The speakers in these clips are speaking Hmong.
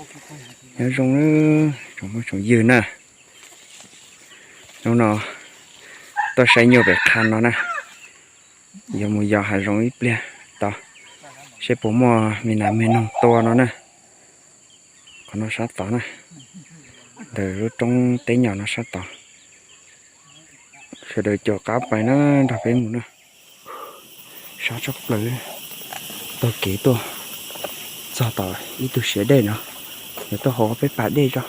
Nyob zoo tsoom phooj tsoom ywg na, hnub no tuaj saib nyuj pem qha no na, yuav mus yos hav zoov ib pliag tod, seb puas muaj me nas me noog tua no na. Qhov no sab tod na, ntawm lub roob teb nyom no sab tod. Sawv daws caum qab pais na, nrog peb mus na. Sab tshaj plaws, taug kev tuaj txog tom ib tug siav dej no, yuav tuaj hau peb pas dej tso,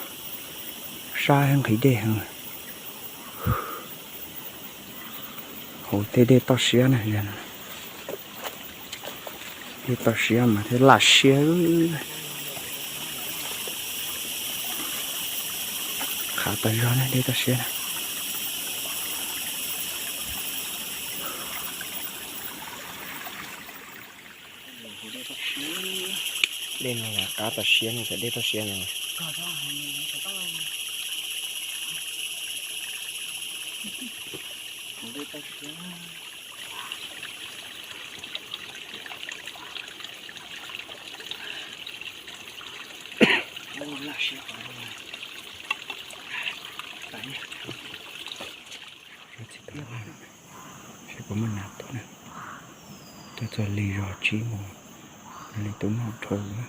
sab nqhis dej heev. Hauv tej dej toj siab na, dej toj siab mas thiaj laj siab. Qhav tas zog na, dej toj siab na. Dej no qab toj siab no, dej toj siab no. Seb puas muaj nas tua na. Tuaj txog lig zog tsib moos, li tus noj dhau na.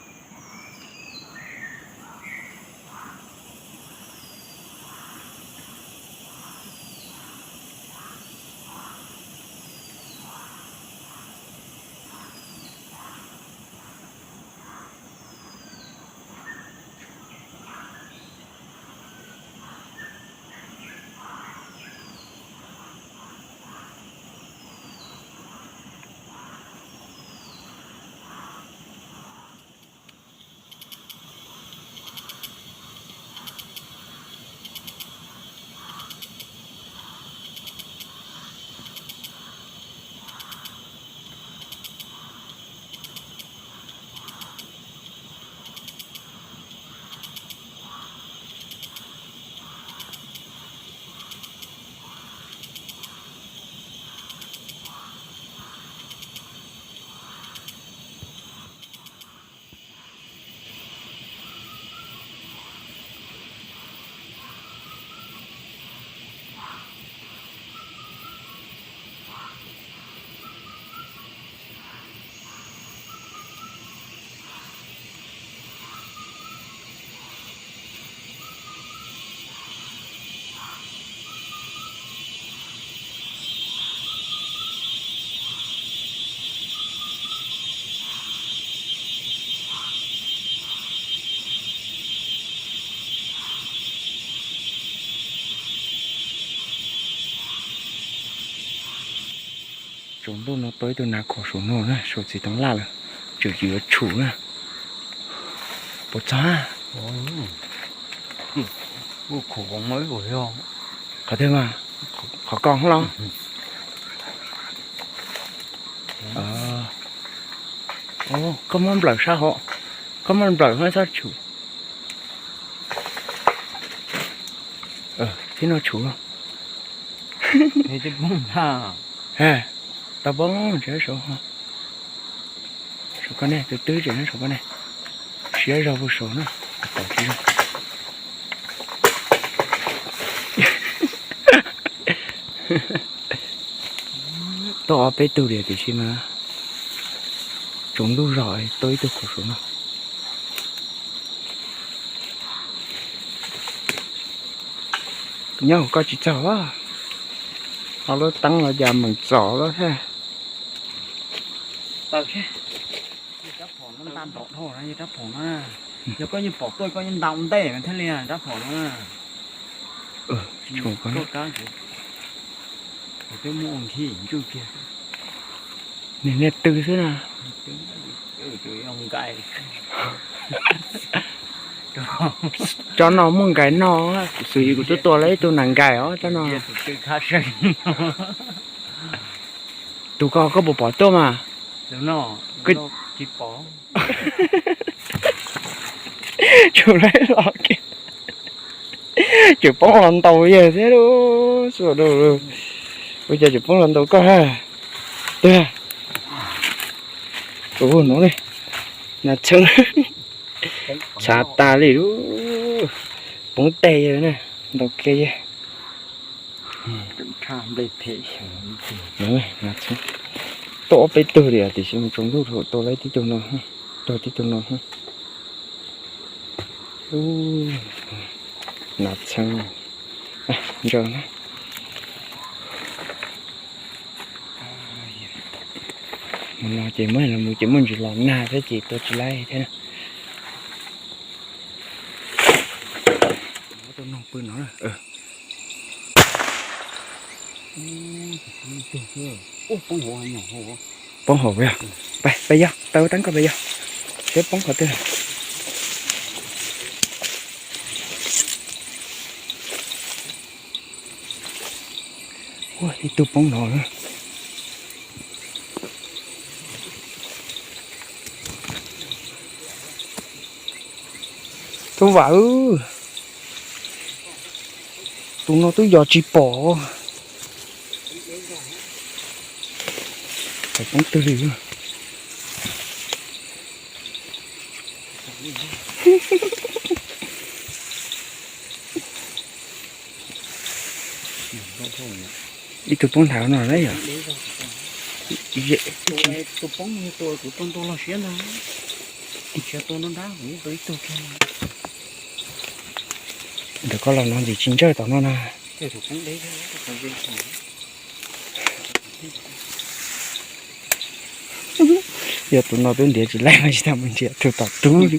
Tsaus ntuj no tau ib tug nas khoom saum no na, saum txiv toov laj lawm, tseem yuav tshum na. Puas txog? Qhov twg mas? Qhov ko los? Koj muab nplawm sab hauv, koj muab nplawm hauv txhob tshum. Tib no tshum. Tau poob, saum koj ne, tus twb tseem nyob saum koj ne. Siab zog puag saum na, tsis zoo. Tau ob peb tug li tiam sis mas tsaus ntuj zog tau ib tug khoom saum no. Nyob hauv koj tsis txog, ho lub teeb los cas meem txom lawm thiab. Rab phom no nta nrov dhau na, yog rab phom no na. Yog koj yeej pom tuaj koj yeej nta ua ntej thiaj li rab phom no na. Twb muab ua nkig ntsuj kiag. Niag niag tw xwb na. Tsob no muaj nkais no, kuv xwm kuv twb tua lawm ib tug nas nkais os tsob no. Tus ko koj puas pom tuaj mas? Tsis pom. Tsuas lawv los kiag, tseem poob los ntaus yawg thiab lauj. Ua cas tseem poob los ntaus koj ha? Twg? Ua no li, nas txheeb. Tshav tas li lub, poob teg na, ntaus kiag. Tuaj ob peb tug li tiam sis mus tsaus ntuj tau lawm tib tug no, tuag tib tug no. Nas txheeb ntsaws na. Mus no ces muab los mus ces muaj ntsis los nag thiab ces tua tsis laib thiab. Poob hauv yog, peb yog tau teeb koj peb yog, seb poob qhov twg. Ua ib tug poob no. Tub Vam, tus no twb yos tsis pom. Poob twg li. Ib tug poob nthav no na yog. Ntawm koj los no ntxim tsis ntsawj tom no na. Yog tus no twb ntiav tsis laib mas tsis tas mus nrhiav tus tom tub li.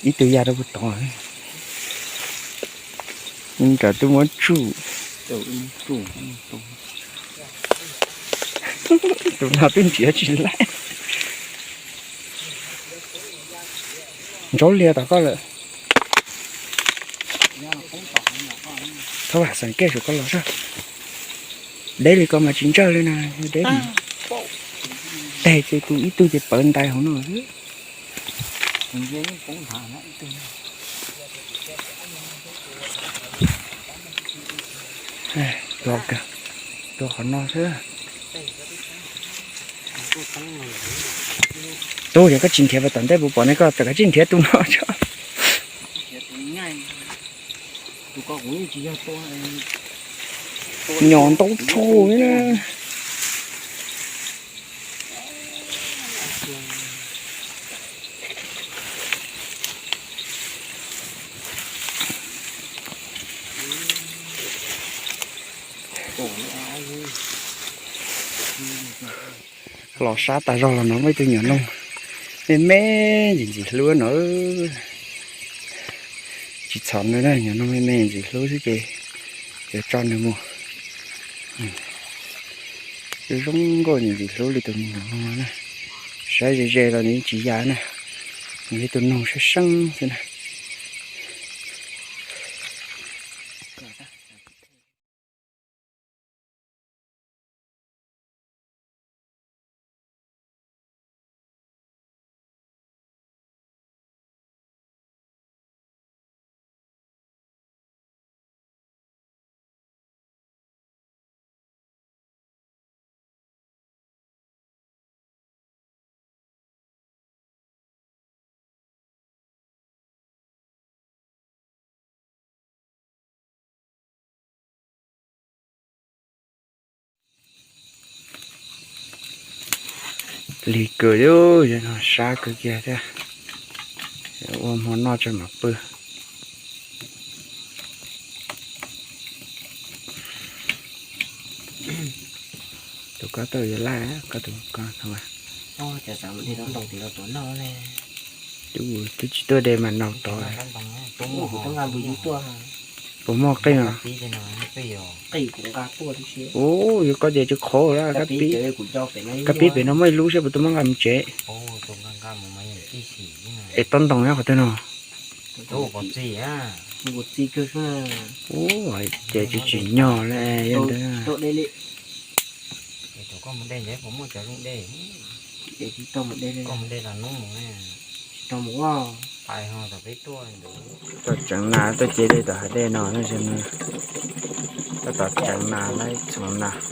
Ib tug ya rau puag tod. Nram twb muab tsuj. Tus no twb nrhiav tsis laib. Ntsaub liag tom koj lawm. Thaub Vam xeem kej saum koj los sab. Deb li ko mas tsis ntsawj li na, deb. Teg ces tus ib tug ces pawv ntais hauv no. Tua qhov no xwb. Tub, yog koj tsis nrhiav pas tom ntej puas pom ne, koj txawm kav tsij nrhiav tus no tso. Nyom ntau tshaj li na. Los sab tas zog los no muaj ib tug nyuam noog me me ntxim ntxim hlub no. Tsis txhob nws na, nyuam noog me me ntxim hlub xwb ces yuav tso nws mus. Zoo nkauj ntxim hlub li tus me nyuam noog no na. Saib ze ze los nws yeej tsis ya na. Nws yog tus noog seeb seeb xwb na. Lig kawg li, yog no sab kawg kiag thiab. Ua hmo noj tso mam pw. Tus koj tuaj yuav laij, koj tus koj no. Twb tsis tuaj de mas no tod. Puas muaj qij no? Ub, yog koj ces tsis qhov la, koj pib pem no muaj ib lub saib puas tuaj muab nqa mus tsev. Es tob ntoos nyob qhov twg no? Ub, ces tsis tsim nyog li yog ntawd. Tuaj tseev nas tuaj ce dej tom hav dej no, tuaj tom tseev nas laib txhoov nas.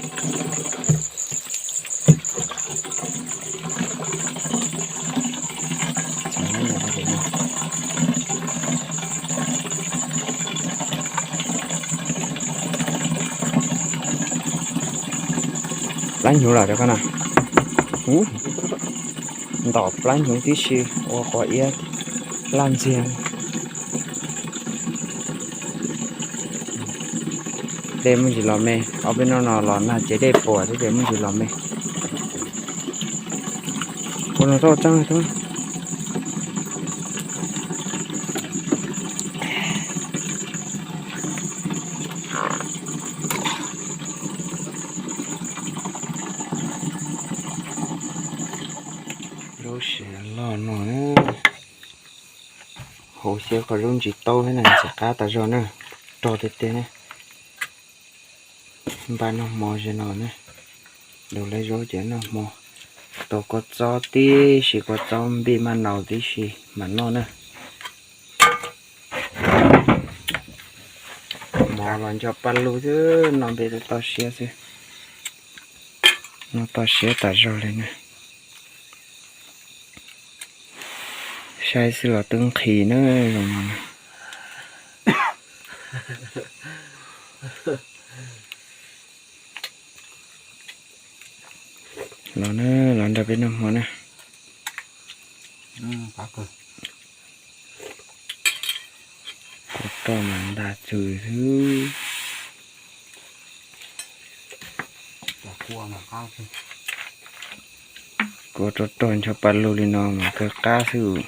Plab hnyuv los rau koj na. Ntom plab hnyuv tib si ua quav iab laj ntxiag. Dej muaj ntsis los me, ob peb hnub no los nag ces dej puas thiab ces muaj ntsis los me. Ua no tau tseeb tau. Lub sij hawm loj no na, hauv xyab kom lub ntsis taub thiab na, ntxim qab tas zog na, rog tiag tiag na. Npaj noj hmo ze no na, daus lawv zaub ces noj hmo, tau kua txob tib si, kua txob npij maj naus tib si mam noj na. Mov los ncho paj lug xwb, noj npej toj siab xwb, noj toj siab tas zog li na. Saib xwb los twb nqhis na, zoo no na. Los na, los nrog peb noj hmo na. Kua roj mas nta tswm xwb. Kua roj rog ncho paj lug li no mas kawg qab xwb.